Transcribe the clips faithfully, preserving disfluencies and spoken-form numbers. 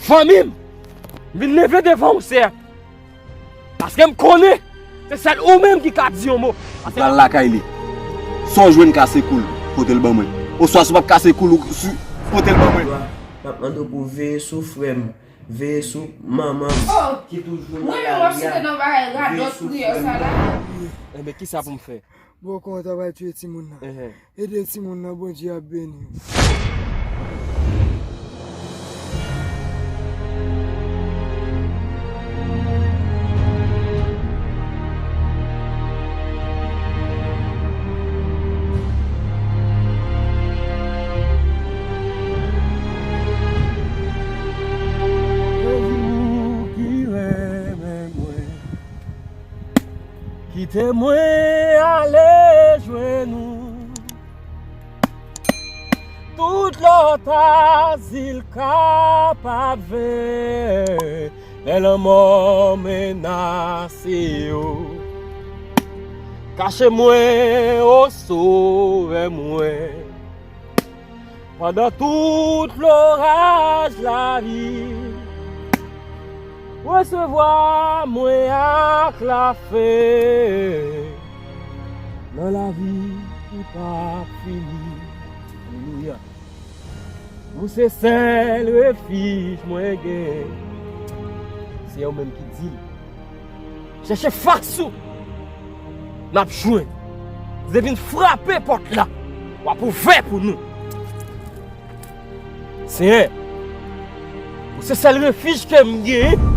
Fanmi m, m vin leve devan w, Seyè. Paske m konnen se sèl ou menm ki ka di yon mo. Ou pral lakay li. Sa w jwenn kase kou l, pote l ban mwen. Oswa si w p ap kase kou l, ou si, pote l ban mwen. M ap mande w pou w veye sou frè m, veye sou manman m, ki toujou nan lari a. Veye sou frè m. Enben, kisa pou m fè? Bòkò an ta pral tiye timoun nan. Ede timoun nan, Bondye ap beni w. Jezi, ou ki renmen mwen. Kite mwen ale jwenn ou. Tout lòt azil kapab ven, lè lanmò menase yo. Kache mwen, o Sovè mwen. Pandan tout loraj lavi, resevwa mwen ak lafen nan lavi ki p ap fini. Alelouya. Ou se sèl refij mwen gen. Se ou menm ki di l. Chèche fas ou, n ap jwenn. Li vin frape pòt la, w ap ouvè pou nou. Senyè, ou se sèl refij ke m genyen.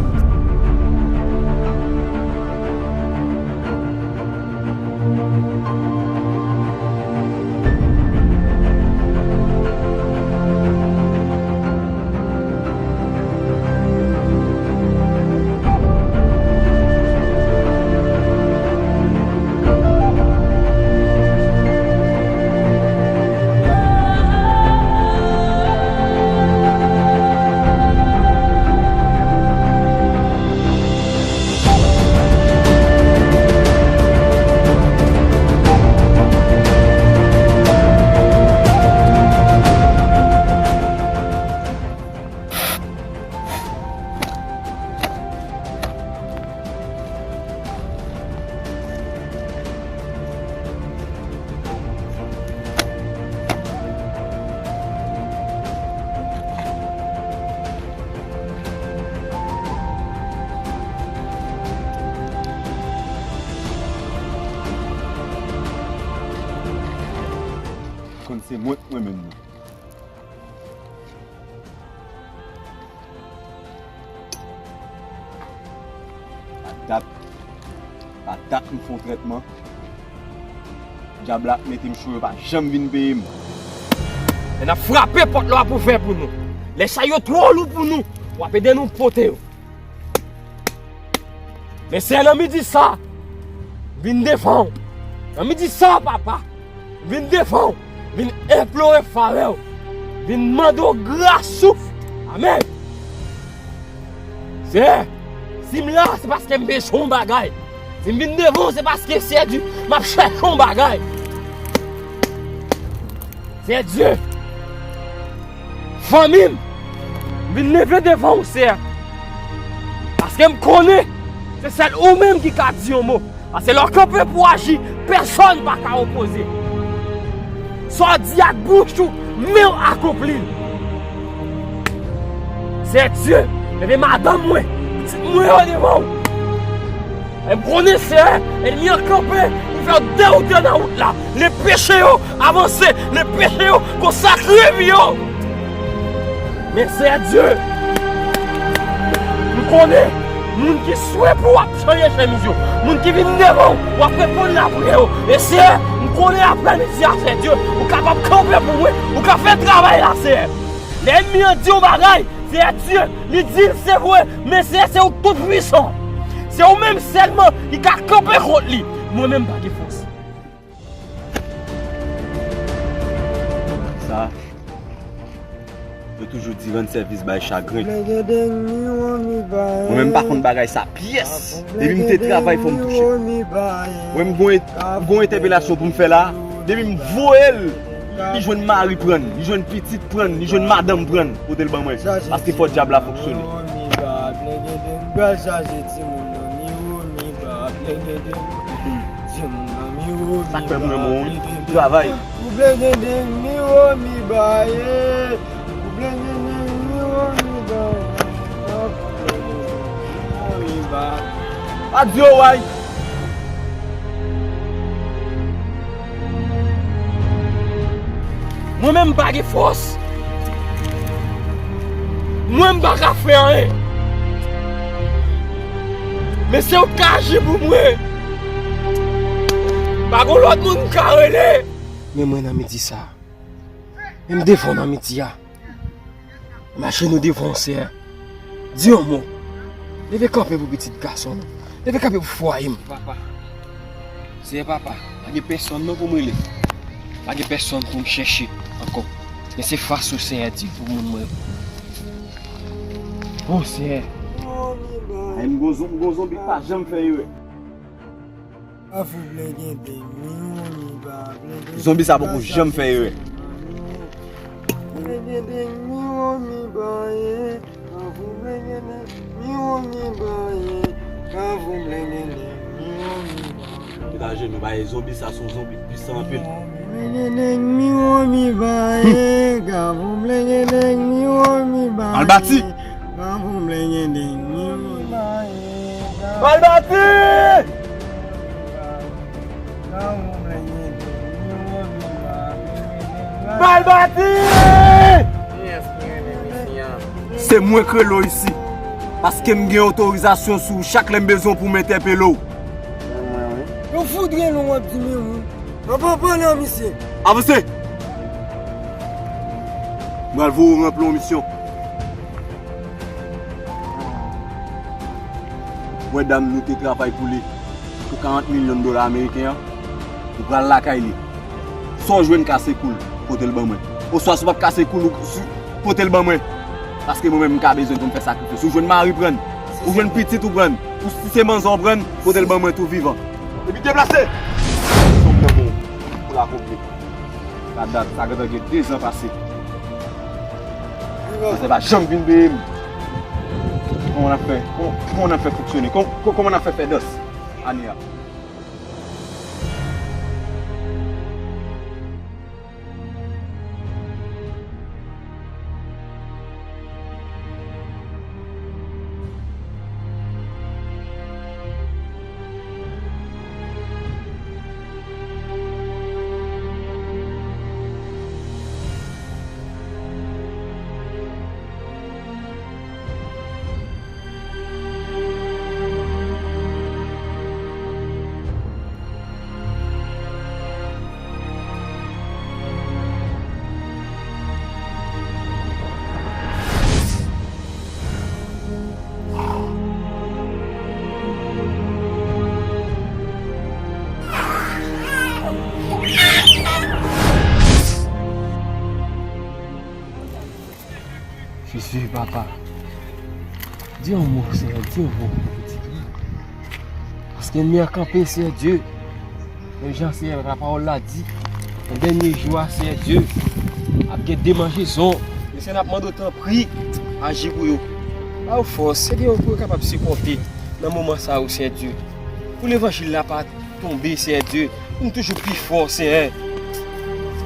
Konn se mwen k renmen l. Pa dat, pa dat m fè yon trètman. Dyab la ap mete m cho, yo pa janm vin peye m. Lè n ap frape pòt la, w ap ouvè pou nou. Lè chay yo twò lou pou nou, w ap ede nou pote yo. Men Senyè, nan midi sa, m vin devan w. Nan midi sa, papa, m vin devan w. M vin enplore favè w. M vin mande w gras ou. Amèn. Senyè, si m la, se paske m bezwen yon bagay. Si m vin devan w, se paske, Senyè Dye, m ap chèche yon bagay. Senyè Dye, fanmi m, m vin leve devan w, Senyè. Paske m konnen se sèl ou menm ki ka di yon mo. Paske lè w kanpe pou w aji, pèsonn pa ka opoze. Sa w di ak bouch ou, men w akonpli l. Senyè Dye, leve madanm mwen, pitit mwen yo devan w. E m konnen, Senyè, ènmi an kanpe pou fè w dewoute nan wout la. Lè peche yo avanse, lè peche yo konsakre vi yo. Men, Senyè Dye, m konnen moun ki swe pou w ap chanje chemiz yo. Moun ki vin devan w, w ap reponn lapriyè yo. E, Senyè, m konnen aprèmidi a, Senyè Dye, ou kapab kanpe pou mwen, ou ka fè travay la, Senyè. Lè ènmi an di yon bagay, Senyè Dye, li di l se vre, men Senyè, se ou k tout pwisan. Se ou menm sèlman ki ka kanpe kont li. Mwen menm pa gen fòs. Sa, yo toujou di rann sèvis bay chagren. Mwen menm pa konn bagay sa pyès. Depi m te travay fò m touche. Mwen m gon, m gon entèpelasyon pou m fè la. Depi m voye l, Li jwenn mari prann, li jwenn pitit prann, li jwenn madanm prann, kote l ban mwen. Paske fò dyab la fonksyone. Miwo, mi ba, blengenden, m pral chaje timoun nan. Miwo, mi ba, blengenden, timoun nan. Miwo, mi ba, blengenden. Sa k fè mwen, mwen, travay. Ou blengenden, miwo, mi ba, ye. Ou blengenden, miwo, mi ba, ye. Miwo, mi ba. Adyo, way. Mwen menm m pa gen fòs. Mwen m pa ka fè anyen. Men se ou k ka aji pou mwen. Pa gon lòt moun m ka rele. Men mwen nan midi sa. Men m devan w nan midi a. M ajenou devan w, Seyè. Di yon mo. Leve kanpe pou pitit gason m. Leve kanpe pou fwaye m. Papa. Seyè papa, pa gen pèsonn non pou m rele. Pa gen pèsonn pou m chèche ankò. Men se fas ou, Seyè, di pou moun mwen. O Seyè. Ay, m gon zon-, m gon zonbi k pa janm fè erè. Zonbi sa poko janm fè erè. Met ajenou, bay zonbi sa, se yon zonbi pwisan anpil. Al bati! Al bati! Al bati! Se mwen k rele w isi, paske m gen otorizasyon sou ou chak lè m bezwen w pou m entèpele w. Yo foudre nou w ap di men moun. Ann pa pale an misye. Avanse! M pral voye w ranpli yon misyon. Wè dam nou te travay pou li pou karant milyon dola ameriken an, ou pral lakay li. Sa w jwenn kase kou l, pote l ban mwen. Oswa si w p ap kase kou l, ou, si, pote l ban mwen. Paske mwen menm m ka bezwen pou m fè sakrifis. Ou jwenn mari prann, ou jwenn pitit ou prann, ou si se manzè w prann, pote l ban mwen tou vivan. Epi deplase! Misyon m nan men w pou l akonpli. Sa dat, sa gentan gen dezan pase. Manzè pa janm vin peye m. Kòman n ap fè, kòman, kòman n ap fè fonksyone? Kòm-, kò-, kòman n ap fè fè dans ane a? Jezi, papa. Di yon mo, Senyè, di yon mo pou pitit ou. Paske ènmi an kanpe, Senyè Dye. Menm jan, Senyè, lapawòl la di, nan dènye jou a, Senyè Dye, ap gen demanjezon. Men Senyè, n ap mande w tanpri, aji pou yo. Ba yo fòs, ede yo pou yo kapab sipòte nan moman sa yo, Senyè Dye. Pou levanjil la pa tonbe, Senyè Dye. Pou n toujou pi fò, Senyè.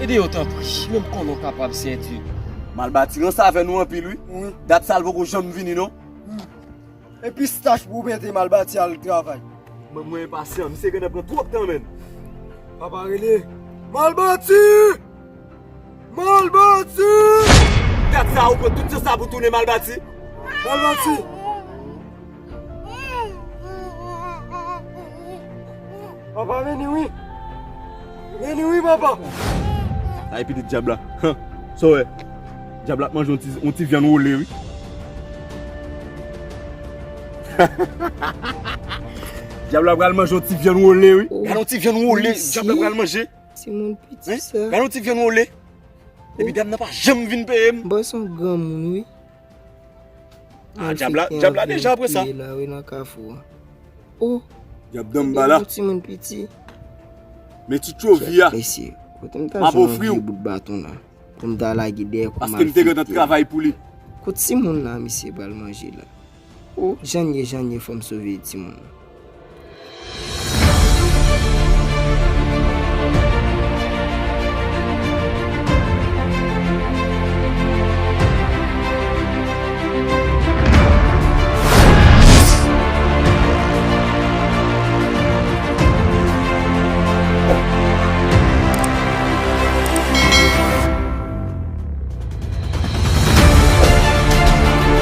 Ede yo, tanpri. Men m konnen w kapab, Senyè Dye. Malbati ranse avè nou anpil, wi. Wi. Dat sa l poko janm vini, non. Wi. E pistach pou w pete, Malbati al travay. Mwen, mwen enpasyan, misye gentan pran twòp tan, menn. Papa rele. Malbati! Malbati! Dat sa, ou pran tout tan sa pou tounen, Malbati? Malbati! Papa vini wi. Vini wi, papa. Ay, pitit dyab la. Han. Sa w wè? Dyab la ap manje yon ti, yon ti vyann wole, wi. Dyab la pral manje yon ti vyann wole, wi. Gade yon ti vyann wole, dyab la pral manje. Timoun piti sa. Gade yon ti vyann wole. Epi dam nan pa janm vin peye m. Bòs yon granmoun, wi. Ah, dyab la, dyab la deja apre sa. Li la, wi, nan kafou a. Oh. Dyab dan m ba la. Yon timoun piti. Men ti tchovi a. Mesye. Kote m ta M ap jwenn ofri yon w. Vye bout baton la pou m ta lage dèyè kou Paske m te gentan travay pou li. Kot timoun la misye pral manje la? O, jan ye, jan ye, fò m sove timoun nan.